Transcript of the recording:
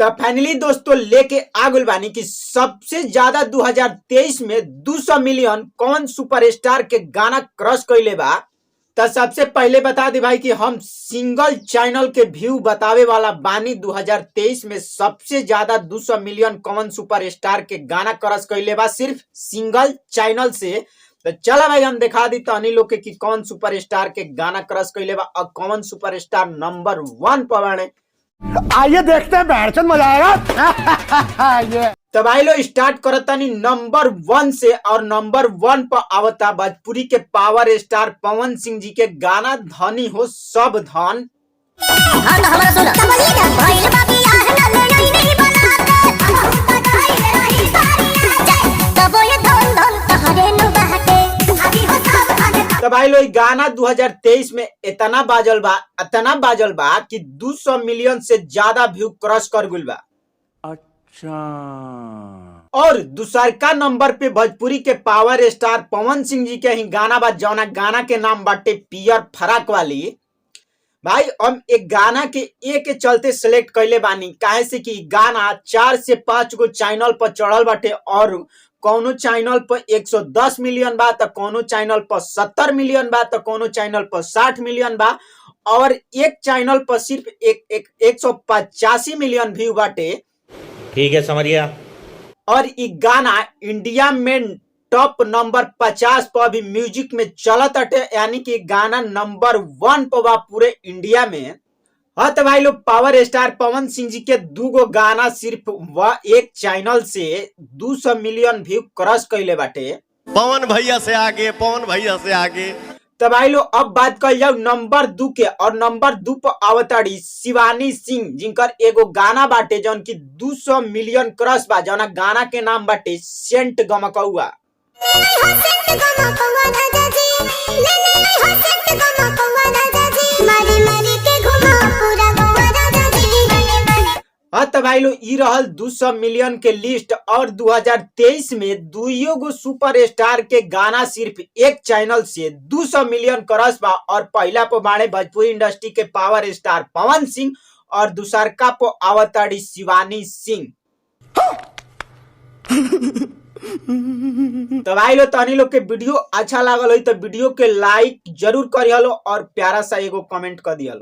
तो फाइनली दोस्तों लेके आ गइल बानी कि सबसे ज्यादा 2023 में 200 मिलियन कौन सुपरस्टार के गाना क्रॉस कइले बा। तो सबसे पहले बता दी भाई कि हम सिंगल चैनल के व्यू बतावे वाला बानी। 2023 में सबसे ज्यादा 200 मिलियन कौन सुपरस्टार के गाना क्रॉस कइले बा सिर्फ सिंगल चैनल से। तो चला भाई हम दिखा दी तहनी लोग के कि कौन सुपरस्टार के गाना क्रॉस कइले बा और कौन सुपरस्टार नंबर 1 पर बाड़े। आइए देखते हैं, बैठचंद मजा आएगा। ये तो भाई लो स्टार्ट करतानी नंबर 1 से और नंबर 1 पर आवता भोजपुरी के पावर स्टार पवन सिंह जी के गाना धनी हो सब धन। हाँ तो हमारा सुनो तो बोलिए ना भइल बा बियाह ना लड़ाई नहीं बनाते हम तो गइल रही सारी जाए तब ये धन धन तहरे नु बहते अभी हो सब धन। तो भाई लो गाना 2023 में इतना बाजल बा, इतना बाजल बा कि 200 मिलियन से ज्यादा व्यू क्रॉस कर गइल बा। अच्छा। और दूसरका नंबर पे भोजपुरी के पावर स्टार पवन सिंह जी के ही गाना बा, जौना गाना के नाम बाटे पियर फराक वाली। भाई हम एक गाना के एक के चलते सेलेक्ट कैले बानी, काहे से कि गाना 4 से 5 गो चैनल पर चढ़ल बाटे और कोनो चैनल पर 110 मिलियन बा, तो कोनो चैनल पर 70 मिलियन बा, तो कोनो चैनल पर 60 मिलियन बा और एक चैनल पर सिर्फ एक, एक, 185 मिलियन व्यू बाटे। ठीक है, समझ गया। और इ गाना इंडिया में टॉप नंबर 50 पर अभी म्यूजिक में चलत अटे, यानी कि गाना नंबर 1 पर बा पूरे इंडिया में। हाँ तो भाई लोग पावर स्टार पवन सिंह जी के दूगो गाना सिर्फ वह एक चैनल से 200 मिलियन व्यू क्रॉस कैले बाटे। पवन भैया से आगे, पवन भैया से आगे। तो भाई लोग अब बात कर जाओ नंबर 2 के और नंबर 2 पर आवताड़ी शिवानी सिंह, जिनकर एगो गाना बाटे जौन की 200 मिलियन क्रॉस बा, जौना गाना के नाम बाटे सेंट गमकौआ। ले हो सेंट गमकौआ राजा जी, ले ले हो सेंट गमकौआ राजा जी, मारी मारी के घुमा पूरा गोवा राजा जी। हाँ तो भाई लोग ई रहल 200 मिलियन के लिस्ट और 2023 में दुइयो गो सुपर स्टार के गाना सिर्फ एक चैनल से 200 मिलियन क्रॉस बा और पहला पर बाड़े भोजपुरी इंडस्ट्री के पावर स्टार पवन सिंह और दूसरका पर आवताड़ी शिवानी सिंह। तो भाई लोग तहनी लोग के वीडियो अच्छा लागल हो तो वीडियो के लाइक जरूर करिहलो और प्यारा सा एगो कमेंट कर दिहलो।